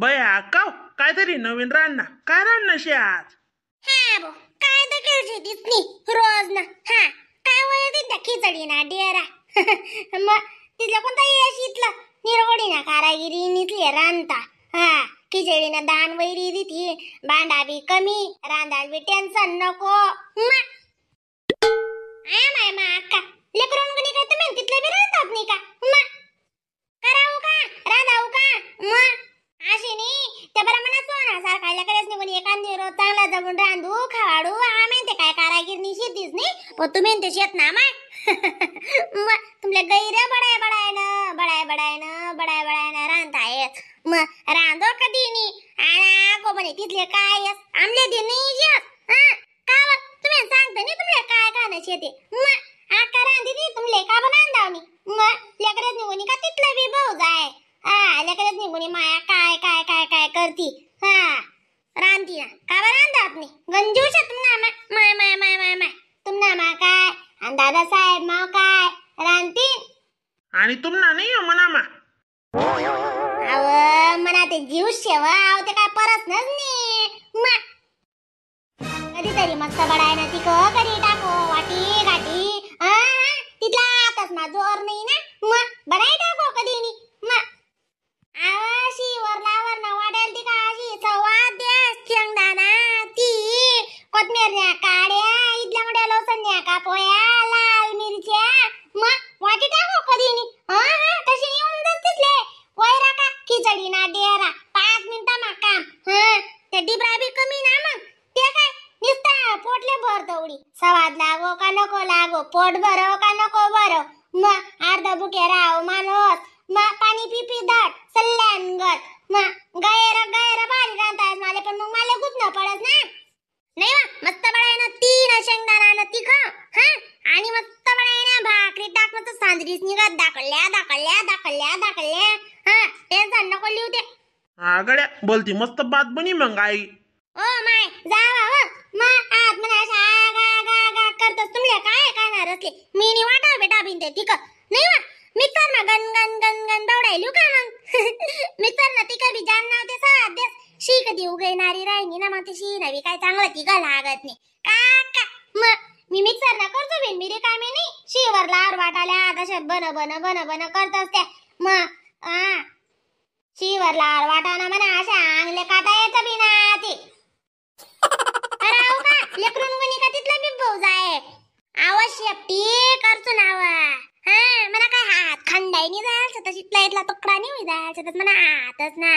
बया अक्का काहीतरी नवीन रांधना काय रांधना शे आज? हा बो काय तर करशी दिसनी रोज ना. हा काय वय त्या खिचडी ना डेरा. मग तिथलं कोणता यश इथलं निरगोडी ना कारागिरी निसले रांधता. हा खिचडी ना दान वैरी दिती भांडा बी कमी रांधाल बी टेन्शन नको. माय मा अक्का लेकरून कोणी काय तुम्ही तिथलं बी रांधतात नाही का? मग करावं का रांधावू का? मग अशी नाही त्या बरं म्हणा सोना सारखा लेकरच नाही कोणी एखादी रोज चांगला जमून रांधू खावाडू. आम्ही ते काय कारागिरी शेतीच नाही पण तुम्ही ते शेत ना माय. मग तुमल्या गैर बडाय बडाय ना बडाय बडाय ना बडाय बडाय ना रांधता येत. मग रांधो कधी नाही आणि को म्हणे तिथले काय आमले दे नाही येत. हा का तुम्ही सांगता नाही तुमले काय खाणं शेते. मग आका रांधी ती तुमले का बनांदावनी. मग लेकरच निघून का तिथलं बी भाऊ जाय. हा लेकरच निघून माया काय काय काय काय करती. हा रांधती ना का बरं रांधात नाही गंजू शे तुमना माय माय माय माय माय तुमना मा काय आणि दादासाहेब माव काय रांधती आणि तुमना नाही म्हणा मा. अव म्हणा ते जीव शेवा अव ते काय परत नाही. मग कधीतरी मस्त बडाय ना तिक कधी टाको वाटी गाठी. हा तिथला आताच ना जोर नाही ना मग बडाय टाको कधी नाही. मग आवाशी वरला वरना वाटेल ती का अशी सव्वा द्या शेंगदाणा ती कोथमीरण्या काड्या इथल्या मोठ्या लसणण्या कापोया लाल मिरच्या मग वाटी टाको कधी नाही. हा हा तशी येऊन जात तिथले वैरा का खिचडी ना डेरा 5 मिनिटं मा काम. हा ते डिबरा बी कमी ना मग ते काय नुसता पोटले भर तेवढी सवाद लागो का नको लागो पोट भरव का नको भरव. मग अर्धा बुके राव माणूस मग पाणी पी पी दाट सल्ल्यानगत. मग गैर गैर भारी राहतात मला पण मग मला गुत न पडत ना नाही वा. मस्त बळाय ना 3 शेंगदाणा ना तिख. हा आणि मस्त बळाय ना भाकरी टाक मस्त सांजरीच निघत दाखल्या दाखल्या दाखल्या दाखल्या. हा टेन्शन नको लिहू दे. हा गड्या बोलती मस्त बात बनी मग आई. ओ my जावा हो मग आत म्हणा अशा गा गा गा करतोस तुमले काय काय रसले मी नी वाटाव बेटा बिनते तिक नाही वा. मिक्सर ना गन गन गन गन दौडायलू का मग. मिक्सर ना तिक बी जान नाव ते सात देस शी कधी उगयणारी राहिनी ना मग ते शी नवी काय चांगलं तिक लागत नाही काका. मग मी मिक्सर ना करतो बिन मी रिकामी नाही शीवर लार वाटाल्या तशा बन बन बन बन करत असते. मग आ शीवर लार वाटाना म्हणा अशा अंगले काटा येत बिना ते करावं का लेकरून कोणी का तिथलं बी भाऊ जाय आवश्यक करतो नावा. हा मला काय हात खंडाई नाही जायचं तशी इथला इथला तुकडा नाही जायचं तर म्हणा हातच ना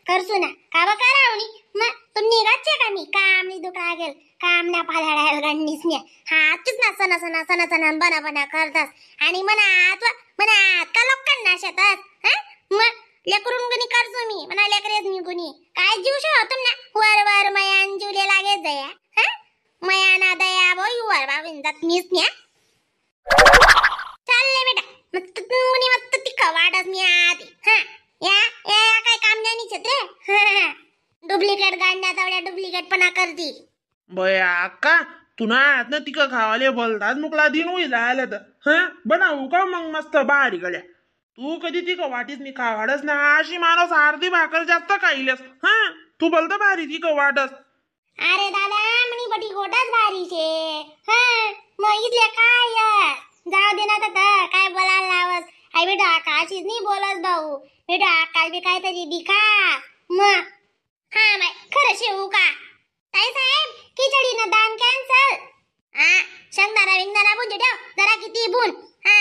करसू ना का बा करावणी. मग तुम्ही निघाचे का मी काम नाही दुखा गेल काम ना पाधाडायला गणनीच नाही. हातच ना सणा सणा सणा सणा बना बना करतास आणि म्हणा आत म्हणा आत का लोकांना शेतात. हा मग लेकरून गुणी करतो मी म्हणा लेकरेच मी गुणी काय जीव शे होतो ना वर वर मयान जीवले लागे दया. हा मयाना दया बोई वर बाबीन जात मीच न्या चालले बेटा मस्त गुणी मस्त तिखा वाटत मी आधी. हा या या या काय काम नाही छत्रे डुप्लिकेट गाडण्या तेवढ्या डुप्लिकेट पणा करती. बया अक्का तू ना आत ना तिका खावाले बोलतात मुकला दिन होईल आलं तर. हा बनावू का मग मस्त भारी गड्या तू कधी तिका वाटीच नाही खावाडच ना अशी माणूस अर्धी भाकर जास्त खाईलस. हा तू बोलता भारी तिका वाटस. अरे दादा म्हणी बटी गोटाच भारी शे. हा मग इथले काय जाऊ दे ना आता काय बोलायला लावस. आई बेटा आकाशीच नाही बोलस भाऊ बेटा काल बी काहीतरी दिखा. मग हा बाय खरं शेवू का ताई साहेब खिचडी ना दान कॅन्सल. हा शेंगदाणा विंगदाणा बुंजी ठेव जरा किती बुन. हा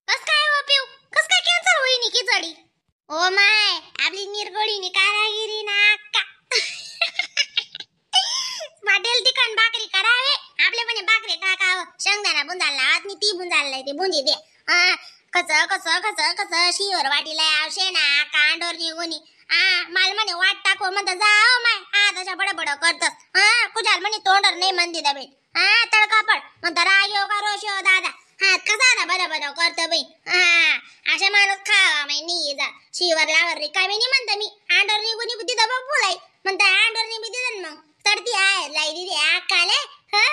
कस काय हो पिऊ कस काय कॅन्सल होईनी खिचडी? ओ my आपली निरगोडीनी कारागिरी ना का वाटेल तिखट भाकरी करावे आपले म्हणे भाकरी टाकावं शेंगदाणा बुंजायला लावत नाही ती बुंजायला ते बुंजी दे. कस कस कस कस शिवर वाटीला आवशे ना कांडोर निघूनी. हा माल म्हणे वाट टाको म्हणता जाओ माय हा तशा बडबड करतस. हा कुजाल म्हणे तोंडर नाही म्हणते बाई. हा तडका पड म्हणता राग येऊ का रोष येऊ दादा हात कसा ना बरं बरं करतो बाई. हा अशा माणूस खावा माई नाही जा शिवर लावर रिकामी नाही म्हणता मी आंडोर निघून बुद्धी दबा बोलाई म्हणता आंडोर निघून दिलं मग चढती आहे लाई दिदी आकाले. हा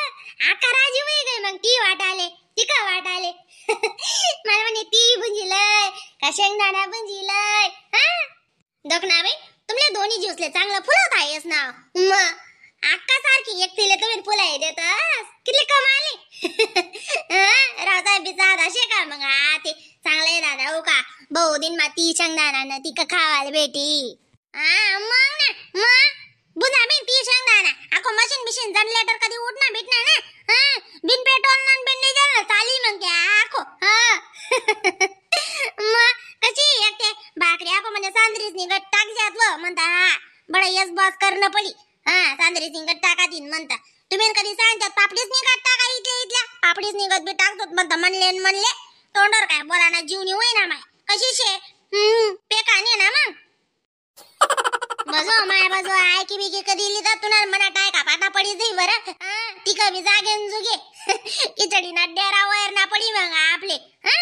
आका राजी होई गई मग ती वाट आले ती का वाट आले. मला म्हणे ती बुंजीलय का शेंगदाणा बुंजीलय. हा दखना बाई तुमले दोन्ही जीवसले चांगलं फुलत आहेस ना. मग अक्का सारखी एक तिले तुम्ही फुलं देतस किती कमाले. रावसाहेब बी साधा शे का मग हा ते चांगलं दादा हो का बहु दिन मा ती शेंगदाणा तिक खावायला भेटी. हा मग ना मग बुजा बी ती शेंगदाणा आखो मशीन बिशीन जनरेटर कधी उठना भेटना ना. हा बिन पेट्रोल ना बिन डिझेल ना चाली मग त्या आखो. हा मग कशी एक ते भाकरी आखो म्हणजे सांद्रीच निघत टाक जात व म्हणता हा बडा यस बॉस करणं पडी. हा सांद्रीच निघत टाका तीन म्हणता तुम्ही कधी सांगतात पापडीच निघत टाका इथल्या इथल्या पापडीच निघत बी टाकतो म्हणता म्हणले म्हणले तोंडावर काय बोला ना जीवनी होईना माय कशी शे पेका नाही ना मग बजो माय बजो I की बिकी कधी लिहितात तुला मना टाय का पाटा पडी जाई बरं. ती कमी जागेन जुगे खिचडी ना डेरा वर ना पडी मग आपले. हा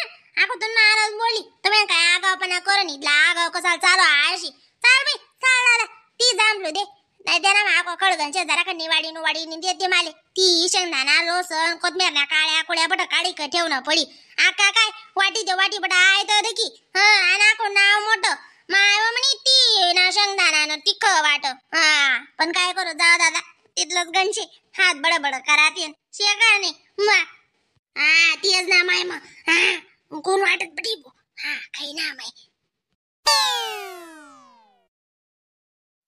आपण तुला नाराज बोली तुम्ही काय आगावपणा करून इथला आगाव कसा चालू आळशी चाल बाई चाल दादा ती जांभलो दे नाही दे ना माको खडगनच्या जरा का निवाडी नुवाडी देते माले ती शेंगदाणा लोसण कोथमीर ना काळ्या कुळ्या बट काळी ठेवणं पडी आका काय वाटी ते वाटी बट आहे तर देखी. हा आणि आको नाव मोठं माय म्हणे ती ना शेंगदाणा ना तिख वाट. हा पण काय करू जा दादा तिथलंच गणशे हात बडबड करा ते शेका नाही मा. हा तीच ना माय मग हा कोण वाटत बटी हा काही ना माय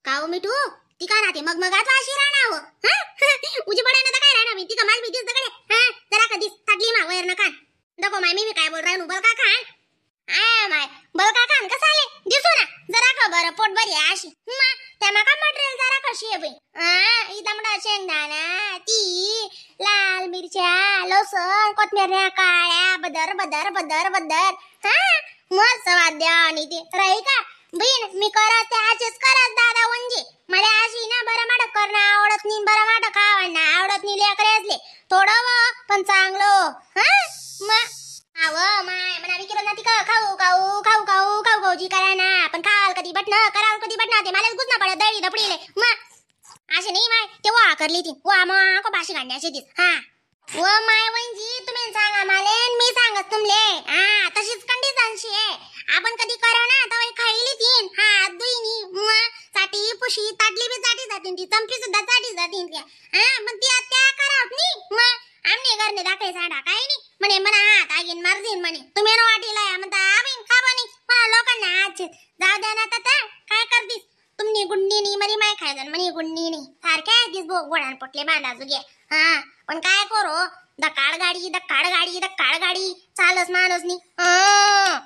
काव मिठू ती का राहते मग मग आता अशी राहणार हो. हा उजी पडाय ना तर काय राहणार मी ती कमाल भीतीच दगडे. हा जरा कधी थाटली मा वैर न खान नको माय मी काय बोल राहिलो बल का खान I my बल का खान कसं आले दिसू ना जरा का बरं पोट बरी आहे अशी मा त्या माका मटेरियल जरा कशी आहे बाई. हा इथं म्हणा शेंगदाणा ती लाल मिरच्या लसण कोथमीर काळ्या बदर बदर बदर बदर. हा मस्त वाद्य आणि ते राही का बहीण मी करत ते असेच करत दादा म्हणजे मला अशी ना बरं माट करणं आवडत नाही बरं माट खावा आवडत नाही लेकरे असले थोडं व पण चांगलं. हा मग आव माय म्हणा विचारत ना तिका खाऊ खाऊ खाऊ खाऊ खाऊ खाऊजी करा ना पण खाल कधी बटन कराल कधी बटन ते मला गुजना पडत दळी दपडीले मग असे नाही माय ते वा करली ती वा मग को भाषी काढण्याची तीस. हा व माय वंजी तुम्ही सांगा माले मी सांगत तुमले. हा तशीच कंडिशन शी आहे आपण कधी करा ना तवाई खाईली तीन हा दुईनी मग साठी पुशी ताटली बी साठी जातीन ती चमची सुद्धा साठी जातीन त्या. हा मग ती त्या करावत नी मग आमने घरने दाखले साडा काही नाही म्हणे म्हणा हात आगीन मारजीन म्हणे तुम्ही ना वाटीला या म्हणता आबीन खा म्हणे मला लोकांना आजचे जाऊ द्या ना आता काय करतीस तुमनी गुंडी नाही मरी माय खायचं म्हणे गुंडी नाही सारख्या दिस बो गोडान पोटले बांधा जुगे. हा पण काय करू दकाड गाडी दकाड गाडी दकाड गाडी चालस माणूस नी. हा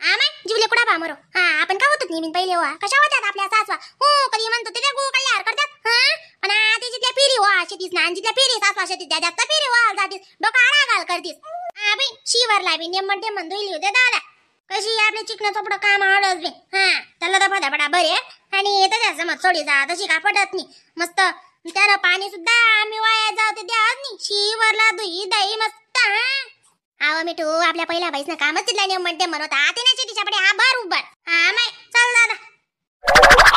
माय जिवले कुडा बा मरो. हा आपण का होतो नेहमी पहिले वा कशा होत्यात आपल्या सासवा हो कधी म्हणतो ते गो कल्यार करतात. हा पण आता जिथल्या पिरी वा शेतीस ना जिथल्या पिरी सासवा शेतीत त्या जास्त पिरी वा जातीस डोका आडा घाल करतीस. हा बाई शिवरला बी नेमन टेमन धुईली होते दादा कशी आपले चिकन चोपडं काम आवडत बी. हा त्याला दफा दफडा बरे आणि त्याच्या समज सोडी जा तशी का पडत नाही मस्त त्याला पाणी सुद्धा आम्ही वाया जाऊ ते द्यावंच नाही शिवरला दुई दही मस्त. हा आव मिठू आपल्या पहिल्या बाईसनं कामच तिथला नेम म्हणते म्हणत आता नाही तिच्याकडे हा बर उबर. हा माय चल दादा.